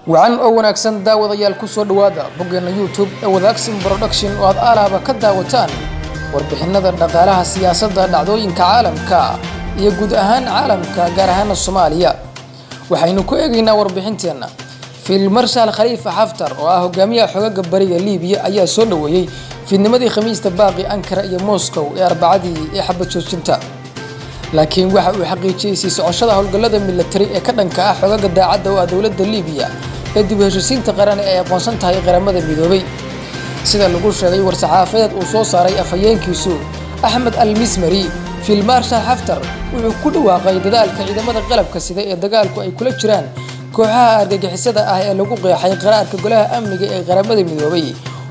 Wacan oo wanaagsan, daawadayaal. Ku soo dhowaada boggeena YouTube ee Wadaagsin Production, oo aad aalaaba ka daawataan warbixinnada dhaqaalaha, siyaasadda, dhacdooyinka caalamka iyo guud ahaan caalamka, gaar ahaana Soomaaliya. Waxaynu ku eegaynaa warbixinteenna: Field Marshal Khaliifa Xaftar, oo ah hogaamiyaha xoogagga bariga Liibiya, ayaa soo dhoweeyey fiidnimadii Khamiista baaqi Ankara iyo Moscow ee Arbacadii ee xabad joojinta, laakiin waxa uu xaqiijiyey sii socoshada howlgallada milatari ee ka dhanka ah xoogagga daacadda oo ah dowladda Liibiya ee dib u heshiisiinta qaran ee ay aqoonsan tahay Qaramada Midoobay. Sida lagu sheegay war-saxaafadeed uu soo saaray afhayeenkiisu Axmed Al Mismari, Field Marshal Xaftar wuxuu ku dhawaaqay dadaalka ciidamada qalabka sida ee dagaalku ay kula jiraan kooxaha argagixisada ah ee lagu qeexay qaraarka Golaha Amniga ee Qaramada Midoobay,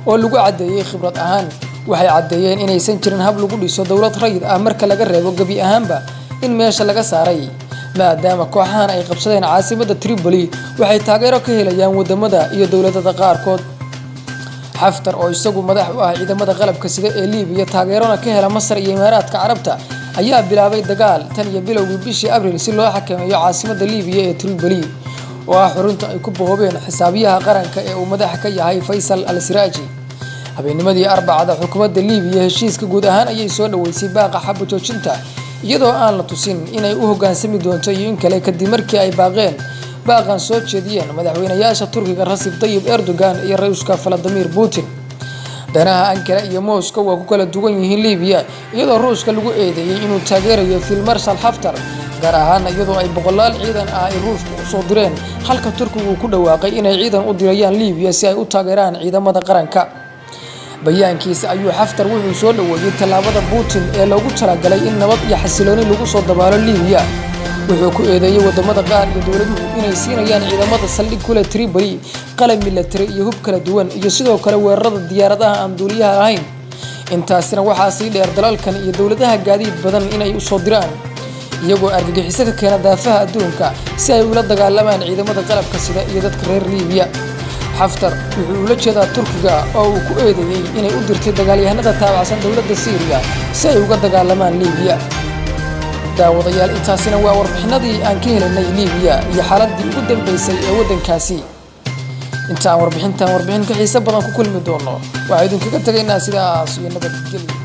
oo lagu caddeeyey khibrad ahaan. Waxay caddeeyeen inaysan jirin hab lagu dhiso dowlad rayid ah marka laga reebo gebi ahaanba in meesha laga saaray. Maadaama kooxahan ay qabsadeen caasimadda Tripoli, waxay taageero ka helayaan wadamada iyo dowladada qaarkood. Xaftar, oo isagu madax u ah ciidamada qalabka sida ee Liibiya, taageerona ka hela Masar iyo Imaaraadka Carabta, ayaa bilaabay dagaal tan iyo bilowgii bishii Abriil si loo xakameeyo caasimadda Liibiya ee Tripoli, oo ah xarunta ay ku boobeen xisaabiyaha qaranka ee uu madaxa ka yahay Faysal Al Siraaji. Habeennimadii Arbacada, xukuumadda Liibiya heshiiska guud ahaan ayay soo dhaweysay baaqa xabad joojinta, iyadoo aan la tusin inay u hoggaansami doonto iyo in kale, kadib markii ay baaqeen baaqan soo jeediyeen madaxweynayaasha Turkiga Recep Tayyip Erdogan iyo Ruushka Vladimir Putin. Danaha Ankara iyo Moscow waa ku kala duwan yihiin Liibiya, iyadoo Ruushka lagu eedeeyey inuu taageerayo Field Marshal Xaftar, gaar ahaan iyadoo ay boqolaal ciidan ah ay Ruushka usoo direen, halka Turkigu uu ku dhawaaqay inay ciidan u dirayaan Liibiya si ay u taageeraan ciidamada qaranka. Bayaankiisa ayuu Xaftar wuxuu soo dhoweeyey tallaabada Putin ee loogu talagalay in nabad iyo xasilooni lagu soo dabaalo Liibiya. Wuxuu ku eedeeyey wadamada qaar iyo dowladuhu inay siinayaan ciidamada saldhig kule Tripoli qalab milatari iyo hub kala duwan, iyo sidoo kale weerarada diyaaradaha aan duuliyaha lahayn. Intaasina waxaa sii dheer dalalkan iyo dowladaha gaadiid badan inay usoo diraan, iyagoo argagixiso ka keena daafaha adduunka si ay ula dagaalamaan ciidamada qalabka sida iyo dadka reer Liibiya. Xaftar wuxuu ula jeedaa Turkiga, oo uu ku eedeeyey inay u dirtay dagaalyahanada taabacsan dowladda Siiriya si ay uga dagaalamaan Liibiya. Daawadayaal, intaasina waa warbixinadii aan ka helanay Liibiya iyo xaaladii ugu dambeysay ee waddankaasi. Inta aan warbixintan warbixin ka xiise badan ku kulmi doono, waxaa idinkaga tegaynaa sidaas iyo nabadgelyo.